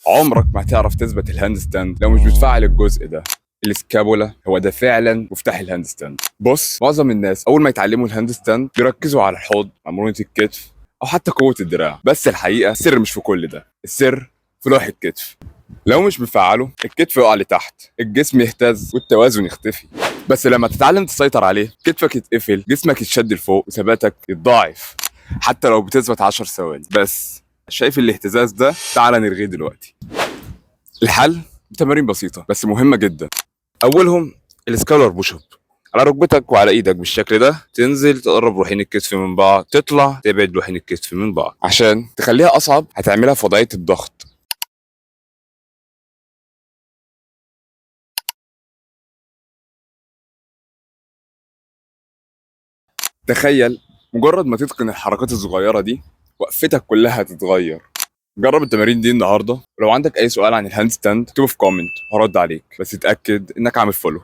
عمرك ما هتعرف تثبت ال handstand لو مش بتفعل الجزء ده. ال scapula هو ده فعلا مفتاح ال handstand. بص، معظم الناس اول ما يتعلموا ال handstand بيركزوا على الحوض، مرونة الكتف، او حتى قوة الدراع. بس الحقيقة السر مش في كل ده، السر في لوح الكتف. لو مش بتفعله الكتف يقع لتحت، الجسم يهتز والتوازن يختفي. بس لما تتعلم تسيطر عليه، كتفك يتقفل، جسمك يتشد لفوق، وثباتك يتضاعف، حتى لو بتثبت 10 ثواني بس. شايف الاهتزاز ده؟ تعال نلغيه دلوقتي. الحل بتمارين بسيطة بس مهمة جدا. أولهم ال scapular push up. على ركبتك وعلى ايدك بالشكل ده، تنزل تقرب لوحين الكتف من بعض، تطلع تبعد لوحين الكتف من بعض. عشان تخليها أصعب هتعملها في وضعية الضغط. تخيل مجرد ما تتقن الحركات الصغيرة دي، وقفتك كلها هتتغير. جرب التمارين دي النهارده، ولو عندك اي سؤال عن ال handstand اكتبه في comment وهرد عليك. بس اتاكد انك عامل follow.